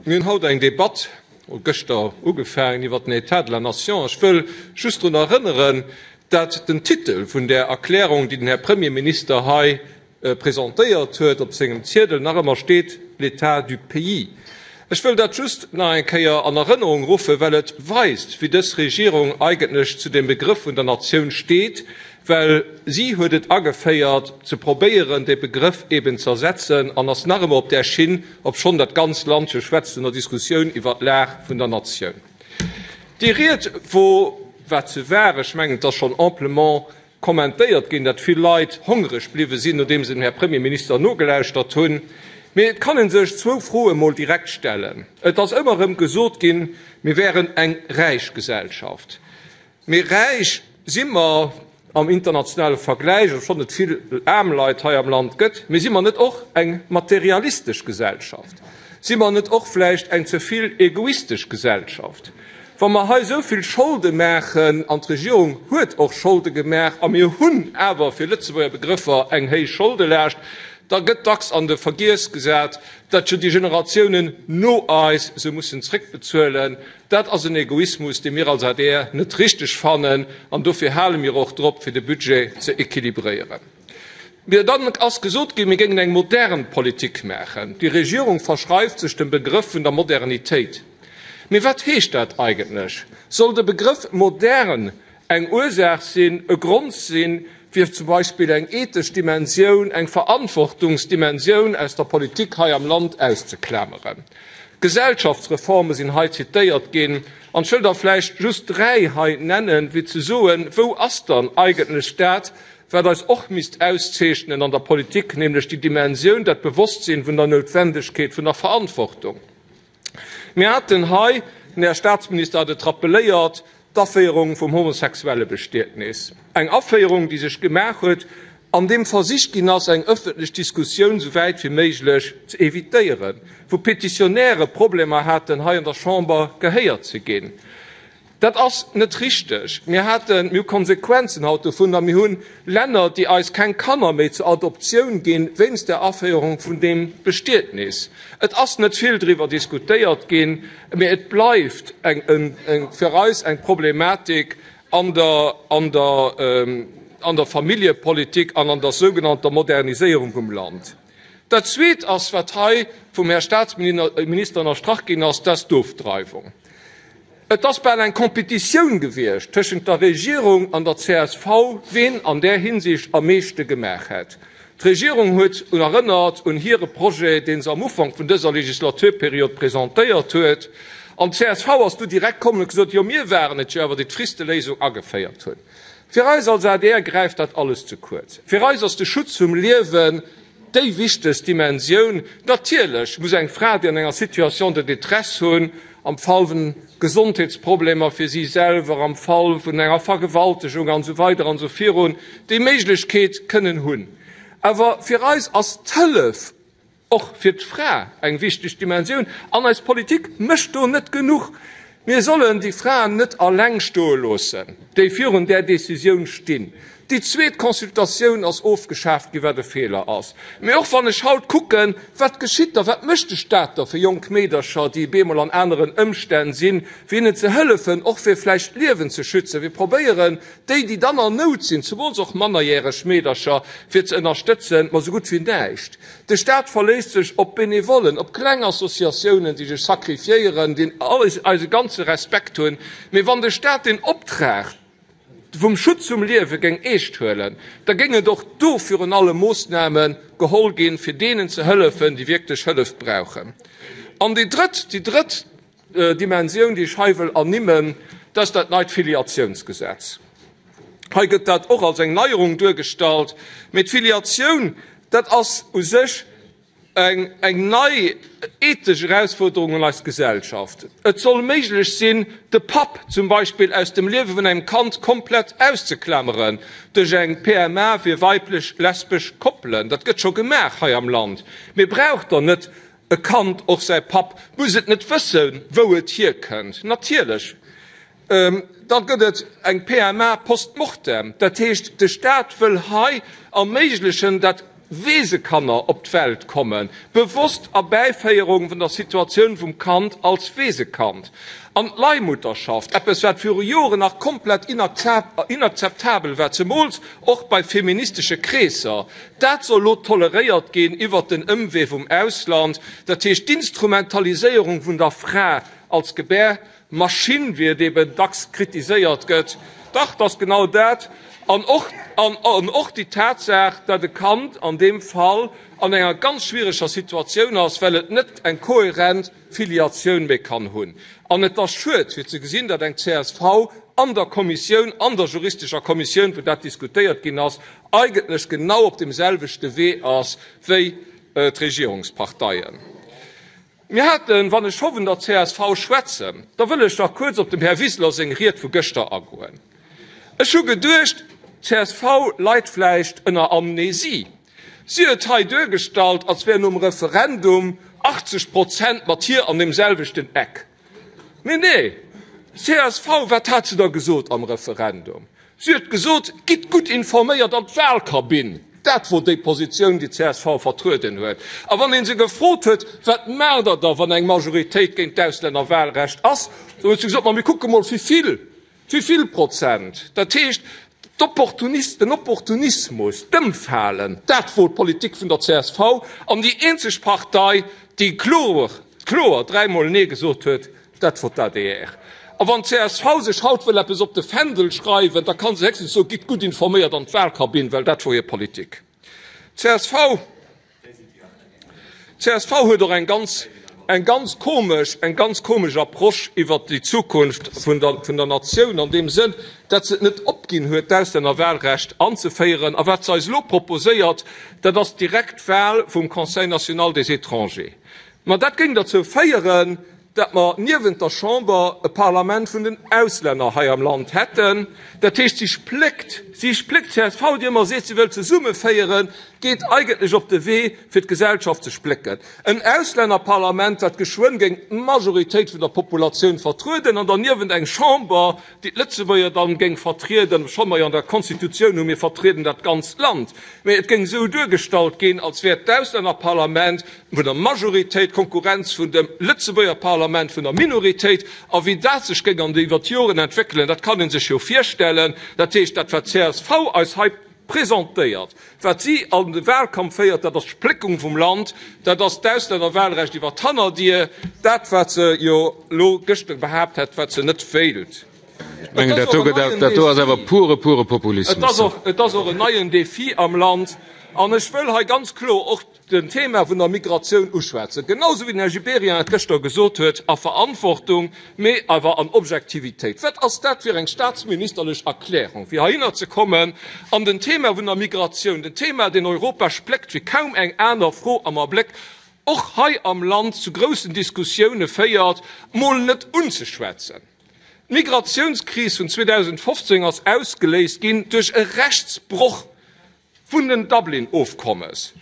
Mir hunn haut eng Debatt, oder gëschter ugefaangen, iwwert den État de la nation. Ech wëll just drun erënneren, dat den Titel vun där Erklärung, déi den Här Premierminister hei presentéiert huet, op sengem Ziedel nach ëmmer steet, L'état du pays. Ech wëll dat just nach eng Kéier an Erënnerung ruffen, well et weist, wéi dës Regierung eigentlech zu dem Begrëff vun der Natioun steet, well si huet et ageféiert, ze probéieren, dee Begrëff eben ze ersetzen, an ass nach ëmmer op där Schinn, obschonn dat ganz Land jo schwätzt un der Diskussioun iwwert d'Lag vun der Natioun. Déi Ried wor, wat se war, ech mengen, et ass schonn amplement Kommentéiert ginn, datt vill Leit hongreg bliwwe sinn, nodeem se dem Här Premierminister nogelauschtert hunn. Mee et kann ee sech zwou Froe mol direkt stellen. Et ass ëmmer erëm gesot ginn, mir wären eng räich Gesellschaft. Mee räich si mer am internationale Vergläich, obschonn et vill aarm Leit hei am Land gëtt. Mee si mer net och eng materialistesch Gesellschaft? Si mer net och vläicht eng ze vill egoistesch Gesellschaft? Wa mer hei esou vill Scholde maachen, an d'Regierung huet och Scholde gemaach, a mir hunn awer fir Lëtzebuerger Begrëffer eng héich Scholdelaascht, da gëtt dacks an de Vergiess gesat, datt jo déi Generatiounen no eis se mussen zréckbezuelen. Dat ass en Egoismus, dee mir als adr net richteg fannen, an dofir hale mir och drop, fir de Budget ze équilibréieren. Mee dann ass gesot ginn, mir géingen eng modern Politik maachen. Déi Regierung verschreift sech dem Begrëff vun der Modernitéit. Mee wat heescht dat eigentlech? Soll de Begrëff modern eng Ursaach sinn, e Grond sinn, fir zum Beispill eng ethesch Dimensioun, eng Verantwortungsdimensioun aus der Politik hei am Land auszeklameren? Gesellschaftsreforme sinn hei zitéiert ginn, an ech wëll der vläicht just 3 hei nennen, fir ze soen, wou ass dann eigentlech dat, wat eis och misst auszeechnen an der Politik, nämlech déi Dimensioun, dat Bewosstsinn vun der Noutwendegkeet vun der Verantwortung. Mir haten hei, den Här Statsminister hat et rappeléiert, d'Aféierung vum Homosexuellebestietnis, eng Aféierung, déi sech gemaach huet, andeem versicht ginn ass, eng ëffentlech Diskussioun esou wäit wéi méiglech ze évitéieren, wou Pétitionnairë Problemer haten, hei an der Chamber gehéiert ze ginn. Dat ass net richteg. Mir haten, mir hu Konsequenzen haut dovun a mir hu Länner, déi eis keng Kanner méi zur Adoptioun ginn, wéinst der Aféierung vun deem Bestietnis. Et ass net vill driwwer diskutéiert ginn, mee et bleift eng, fir eis eng Problematik an der, an der, an der Familljepolitik an an der sougenannter Moderniséierung vum Land. Dat Zweet ass, wat hei vum Här Statsminister ënnerstrach ginn ass, dat ass d'Ofdreiwung. Et ass bal eng Competitioun gewiescht tëschent der Regierung an der csv, ween an där Hinsicht am meeschte gemaach hätt. D'Regierung huet un erënnert un hire Projet, dee se am Ufank vun dëser Legislaturperiod presentéiert huet, an d'CSV ass du direkt komm an huet gesot, jo mir waren et jo awer, déi d'Fristeléisung ageféiert hunn. Fir eis als adr gräift dat alles ze kuerz. Fir eis ass de Schutz vum Liewen déi wichtegst Dimensioun. Natierlech muss eng Fra, déi an enger Situation de détresse hunn, am Fall vun Gesondheetsproblemer fir si selwer, am Fall vun enger Vergewaltegung an esou weider an esou virun, déi Méiglechkeet kënnen hunn. Awer fir eis ass d'Hëllef Och fir d'Fra eng wichteg Dimensioun. An eis Politik mécht do net genuch. Mir sollen déi Fraen net alleng stoe loossen, déi virun där Decisioun stinn. Déi zweet Consultatioun ass ofgeschaaft ginn, wat e Feeler ass. Mee och wann ech haut kucken, wat geschitt da, wat mécht de Stat da fir jonk Meedercher, déi bemol an aneren Ëmstänn sinn, fir hinnen ze hëllefen, och fir vläicht d'Liewen ze schützen. Mir probéieren, Déi, déi dann an Nout sinn, zumools och mannerjäreg Meedercher, fir ze ënnerstëtzen, ma sou gutt wéi näischt. De Staat verléisst sech op Benevollen, op kleng Associatiounen, déi sech sacrifiéieren, déi eise ganze Respekt hunn. Mee wann de Staat den Optrag vum Schutz vum Liewe géing eescht huelen, da géing et och do virun allem Moossname geholl ginn, fir deenen ze hëllefen, déi wierklech Hëllef brauchen. An déi drëtt, déi drëtt Dimensioun, déi ech hei wëll ernimmen, dat ass dat neit Filiatiounsgesetz. Hei gëtt dat och als eng Neierung duergestallt, mee d'Filiatioun, dat ass u sech eng, eng nei ethesch Erausfuerderung un eis Gesellschaft. Et soll méiglech sinn, de Papp zum Beispill aus dem Liewe vun engem Kand komplett auszeklameren duerch eng PMA fir weiblech lesbesch Koppelen. Dat gëtt scho gemaach hei am Land. Mee brauch der net E Kand, och säi Papp, muss et net wëssen, wou et hierkënnt. Natierlech, da gëtt et eng PMA post mortem. Dat heescht, de Staat wëll hei erméiglechen, dat. Weesekanner op d'Welt kommen, bewosst Erbäiféierung vun der Situatioun vum Kand als Weesekand. An d'Leihmutterschaft, eppes wat viru Joren nach komplett inakzeptabel war, zemools och bei feministesche Kreesser, dat soll lo toleréiert ginn iwwert den Ëmwee vum Ausland. Dat heescht d'Instrumentaliséierung vun der Fra als Gebärmaschinn, wéi et eben dacks kritiséiert gëtt. Dach, 't ass genau dat. An och, an och déi Tatsaach, dat e Kand an deem Fall an enger ganz schwiereger Situatioun ass, well et net eng kohärent Filiatioun méi kann hunn. An et ass schued fir ze gesinn, datt eng csv an der Kommissioun, an der juristescher Kommissioun, wou dat diskutéiert ginn ass, eigentlech genau op deem selwechte Wee ass wéi d'Regierungsparteien. Mir haten, wann ech scho vun der csv schwätzen, da wëll ech nach kuerz op dem Här Wiseler seng Ried vu gëschter agoen. Ech hu geduecht, d'CSV leit vläicht ënner Amnesie. Si huet hei duergestallt, als wär nom Referendum 80 Prozent mat hir an deem selwechten Eck. Mee nee, csv, wat hat se da gesot am Referendum? Si huet gesot, Gitt gutt informéiert an d'Wahlkabinn. Dat wor déi Positioun, déi csv vertrueden huet. A wann ee se gefrot huet, Wat maacht Der da, wann eng Majoritéit géint d'Auslännerwahlrecht ass? Da huet se gesot, Ma mir kucke mol, wivill. Wéi vill Prozent? Dat heescht, den Opportunismus, d'Ëmfalen, dat wor d'Politik vun der csv an déi eenzeg Partei, déi kloer, kloer dräimol Nee gesot huet, dat wor d'ADR. A wann d'CSV sech haut wëll eppes op de Fändel schreiwen, da ka se héchstens soen, Gitt gutt informéiert an d'Wahlkabinn, well dat wor hir Politik. Csv. Csv huet och eng ganz, eng ganz komesch, eng ganz komesch Approche iwwert déi Zukunft vun der, vun der Natioun an deem Sënn, datt se et net opginn huet, d'Auslännerwahlrecht anzeféieren. A wat se eis elo proposéiert, dat ass d'direkt Wahl vum Conseil national des étrangers. Ma dat géing derzou féieren, datt mer niewent der Chamber e Parlament vun den Auslänner hei am Land hätten. Dat heescht, si spléckt, si spléckt d'CSV, déi ëmmer seet, si wëllt zesummeféieren, geet eigentlech op de Wee, fir d'Gesellschaft ze splécken. En Auslännerparlament, wat geschwënn géing d'Majoritéit vun der Populatioun vertrueden, an derniewent eng Chamber, déi d'Lëtzebuerger dann géing vertrieden, obschonn mer jo an der Constitutioun hu mir vertrieden dat ganzt Land, mä et géing esou duergestallt ginn, als wär d'Auslännerparlament vun der Majoritéit, d'Konkurrenz vun dem Lëtzebuerger Parlament vun der Minoritéit. A wéi dat sech géing an iwwer d'Joren entwéckelen, dat kann ee sech jo virstellen. Dat heescht, dat wat d'CSV eis hei presentéiert, wat si an de Wahlkampf féiert, dat ass d'Spléckung vum Land, dat ass d'Auslännerwahlrecht iwwer d'Hannerdier, dat wat se jo elo gëschter behaapt hätt, wat se net wéilt. Ech mengen, dat do gëtt, dat do ass awer pure, pure Populismus. Et ass och en neien Défi am Land. An ech wëll hei ganz kloer och den Thema vun der Migratioun uschwätzen, genau esou wéi den Här Gibéryen et gëschter gesot huet, a Verantwortung, mee awer an Objektivitéit. Wat ass dat fir eng staatsministerlech Erklärung, fir heihinner ze kommen an den Thema vun der Migratioun, den Thema, deen Europa spléckt wéi kaum eng aner Fro am Abléck, och hei am Land zu groussen Diskussioune féiert, mol net unzeschwätzen? D'Migratiounskris vun 2015 ass ausgeléist ginn duerch e Rechtsbroch vun den Dublin-Ofkommes,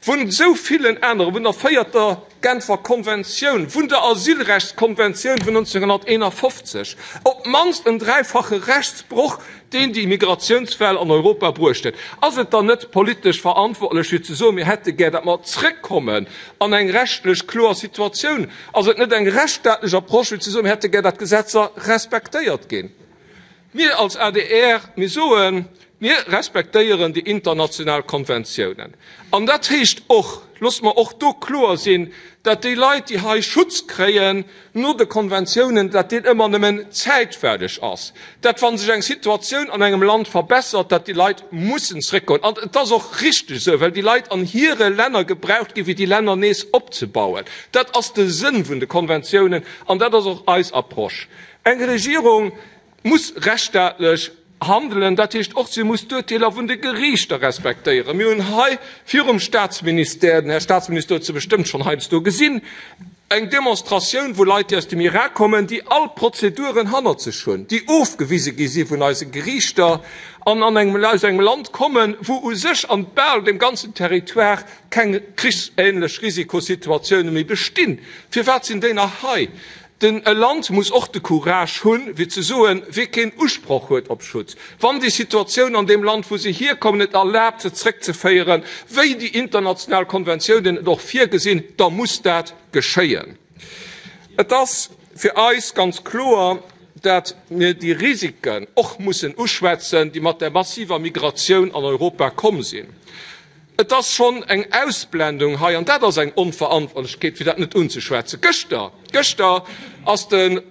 vun esou villen aneren, vun der véierter Genfer Konventioun, vun der Asylrechtskonventioun vun 1951, op d'mannst en dräifache Rechtsbroch, deen déi Migratiounswell an Europa bruecht huet. Ass et dann net politesch verantwortlech, fir ze soen, mir hätte gär, datt mer zrëckkommen an eng rechtlech kloer Situatioun? Ass et net eng rechtsstaatlech Approche, fir ze soen, mir hätte gär, datt d'Gesetzer respektéiert ginn? Mir als adr, mir soen, mir respektéieren déi international Konventiounen. An dat heescht och, loosse mer och do kloer sinn, dat déi Leit, déi hei Schutz kréien no de Konventiounen, dat deen ëmmer nëmmen zäitweileg ass, dat wa sech eng Situatioun an engem Land verbessert, dat déi Leit mussen zréckgoen. An et ass och richteg esou, well déi Leit an hire Länner gebraucht ginn, fir déi Länner nees opzebauen. Dat ass de Sënn vun de Konventiounen an dat ass och eis Approche. Eng Regierung muss rechtsstaatlech handelen, dat heescht och, si muss d'Urteeler vun de Geriichter respektéieren. Mir hunn hei virum Staatsministère, den Här Staatsminister huet se bestëmmt schonn heiansdo gesinn, eng Demonstratioun, wou Leit, déi aus dem Irak kommen, déi all Prozeduren hannert sech hunn, déi ofgewise gi si vun eise Geriichter an an engem, aus engem Land kommen, wou u sech an bal dem ganzen Territoire keng krichsähnlech Risikosituatioune méi bestinn. Firwat sinn déi nach hei? Den e Land muss och de Courage hunn, fir ze soen, wie keen Usproch huet op Schutz, wann déi Situatioun an deem Land, wou se hierkommen, et erlaabt, se zréckzeféieren, wéi déi international Konventiounen et och virgesinn, da muss dat geschéien. Et ass fir eis ganz kloer, dat mir déi Risiken och mussen uschwätzen, déi mat der massiver Migratioun an Europa komm sinn. Et ass schonn eng Ausblendung hei, an dat ass eng Onverantwortlechkeet, fir dat net unzeschwätzen. Gëschter, gëschter ass den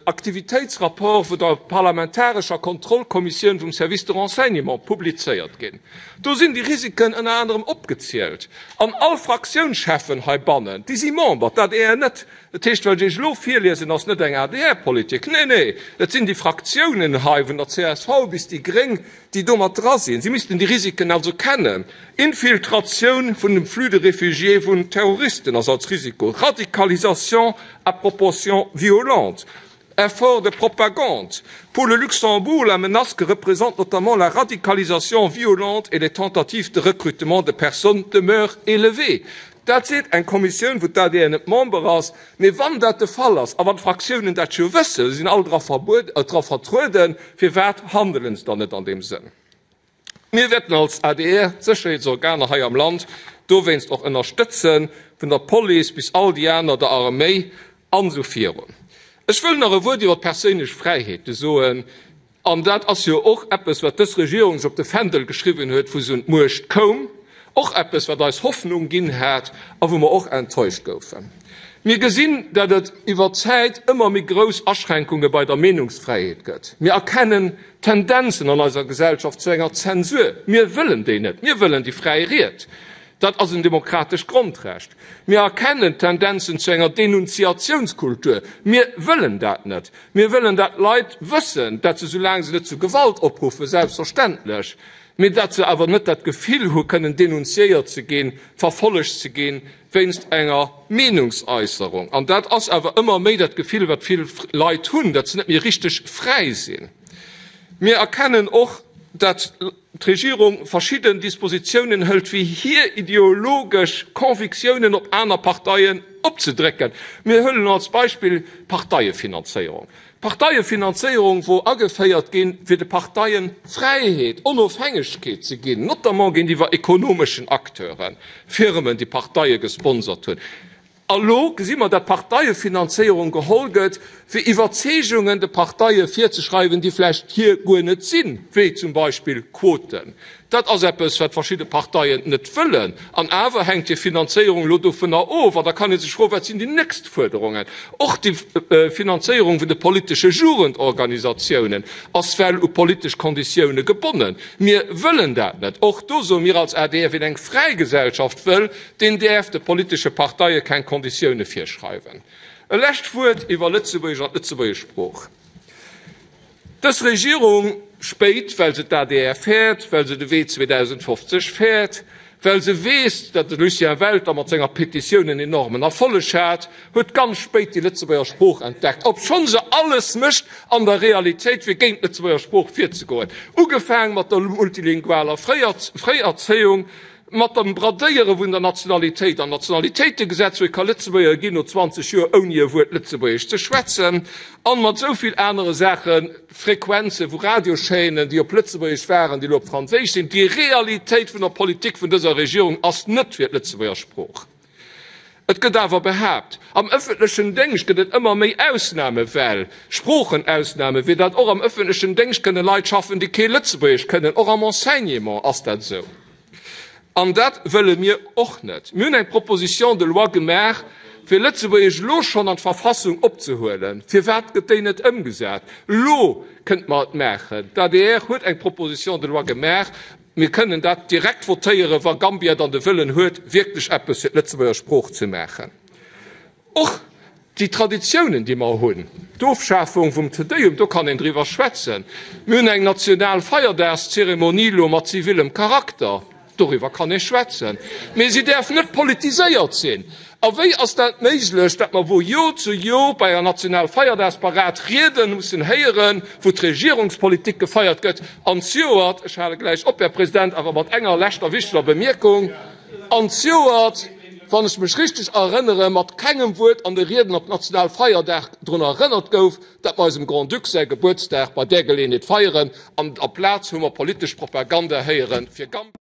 Aktivitéitsrapport vun der parlamentarescher Kontrollkommissioun vum Service de renseignement publizéiert ginn. Do sinn déi Risiken ënner anerem opgezielt. An all Fraktiounscheffen heibannen, déi si Member, d'ADR net. Dat heescht, wat ech Iech elo virliesen, ass net eng ADR-Politik, nee, nee, et sinn déi Fraktiounen hei, vun der csv bis déi Gréng, déi do mat dra sinn. Si missten déi Risiken also kennen. Infiltratioun vun dem Flux de réfugiés vun Terroristen ass als Risiko, Radicalisation à propension violente, effort de propagande. Pour le Luxembourg, la menace que représente notamment la radicalisation violente et les tentatives de recrutement de personnes demeure élevée. Dat seet eng Kommissioun, wou d'ADR net Member ass. Mee wann dat de Fall ass a wann d'Fraktiounen dat jo wëssen, se sinn all dra vertrueden, firwat handelen se dann net an deem Sënn? Mir wäerten als adr d'Sécherheetsorganer hei am Land dowéinst och ënnerstëtzen, vun der Police bis all déi aner, der Arméi an esou virun. Ech wëll nach e Wuert iwwer d'perséinlech Fräiheete soen. An dat ass jo och eppes, wat dës Regierung sech op de Fändel geschriwwen huet, wou se un d'Muecht koum, och eppes, wat eis Hoffnung ginn hat a wou mer och enttäuscht goufen. Mir gesinn, datt et iwwer d'Zäit ëmmer méi grouss Aschränkunge bei der Meenungsfräiheet gëtt. Mir erkennen Tendenzen an eiser Gesellschaft zu enger Zensur. Mir wëllen déi net. Mir wëllen déi fräi Ried. Dat ass en demokratescht Grondrecht. Mir erkennen Tendenzen zu enger Denunziatiounskultur. Mir wëllen dat net. Mir wëllen, dat d'Leit wëssen, dat se, soulaang se net zu Gewalt opruffen, selbstverständlech, mee dat se awer net dat Gefill hu kënnen denunziéiert ze ginn, verfollegt ze ginn wéinst enger Meenungsäusserung. An dat ass awer ëmmer méi dat Gefill, wat vill Leit hunn, dat se net méi richteg fräi sinn. Mir erkennen och, dat d'Regierung verschidden Dispositiounen hëlt, fir hir ideologesch Convictiounen op aner Parteien opzedrécken. Mir huelen als Beispill d'Parteiefinanzéierung. D'Parteiefinanzéierung wor ageféiert ginn, fir de Parteien Fräiheet, Onofhängegkeet ze ginn, notamment géintiwwer ekonomeschen Acteuren, Firmen, déi Parteie gesponsert hunn. A lo gesi mer, dat d'Parteiefinanzéierung geholl gëtt, fir Iwwerzeegungen de Parteie virzeschreiwen, déi vläicht hir guer net sinn, wéi zum Beispill Quoten. Dat ass eppes, wat verschidde Parteien net wëllen. An awer hänkt hir Finanzéierung elo dovunner of. An da kann ee sech froen, Wat sinn déi nächst Fuerderungen? Och déi Finanzéierung vun de politesche Jugendorganisatiounen ass well u politesch Konditioune gebonnen. Mir wëllen dat net. Och do soe mir als adr, Wien eng fräi Gesellschaft wëll, Deen däerf de politesche Parteie keng Konditioune virschreiwen. E lescht Wuert iwwer Lëtzebuergesch an d'lëtzebuergesch Sprooch. Dës Regierung, spéit, well se d'ADR fäert, well se de Wee 2050 fäert, well se weess, datt de Lucien Welter mat senger Petitioun en enormen Erfolleg hat, huet ganz spéit déi Lëtzebuerger Sprooch entdeckt, obschonn se alles mécht an der Realitéit, fir géint d'Lëtzebuerger Sprooch virzegoen, ugefaang mat der multilingualer Fréierzéiung, Mat dem Bradéiere vun der Nationalitéit an Nationalitéitegesetz, wou ee ka Lëtzebuerger ginn no 20 Joer ouni e Wuert Lëtzebuergesch ze schwätzen, an mat esou vill anere Saachen, Frequenze vu Radioschaînen, déi op Lëtzebuergesch waren, déi elo op Franséisch sinn. Déi Realitéit vun der Politik vun dëser Regierung ass net fir d'Lëtzebuerger Sprooch. Et gëtt awer behaapt, am ëffentlechen Déngscht gëtt et ëmmer méi Ausname well, Sproochenausname wéi dat och am ëffentlechen Déngscht kënne Leit schaffen, déi kee Lëtzebuergesch kënnen. Och am Enseignement ass dat esou. An dat wëlle mir och net. Mir hunn eng Proposition de loi gemaach, fir Lëtzebuergesch elo schonn an d'Verfassung opzehuelen. Firwat gëtt déi net ëmgesat? Elo kënnte mer et maachen. D'adr huet eng Proposition de loi gemaach. Mir kënnen dat direkt votéieren, wa Gambia dann de Wëllen huet, wierklech eppes fir d'Lëtzebuerger Sprooch ze maachen. Och déi Traditiounen, déi mer hunn, d'Ofschafung vum Te Deum, do kann een driwwer schwätzen. Mir hunn eng national Feierdagszeremonie elo mat zivillem Charakter, doriwwer kann ee schwätzen. Mee si däerf net politiséiert sinn. A wéi ass dat méiglech, dat mer vu Jor zu Jor bei enger Nationalfeierdagsparad Rieden mussen héieren, wou d'Regierungspolitik gefeiert gëtt, an zejoert, ech hale gläich op, Här President, awer mat enger leschter wichteger Bemierkung, an zejoert. wann ech mech richteg erënnere, mat kengem Wuert an de Rieden op Nationalfeierdag drun erënnert gouf, datt mer eisem Grand-Duc säi Gebuertsdag bei där Geleeënheet feieren, an amplaz hu mer politesch Propaganda héiere fir Gambia.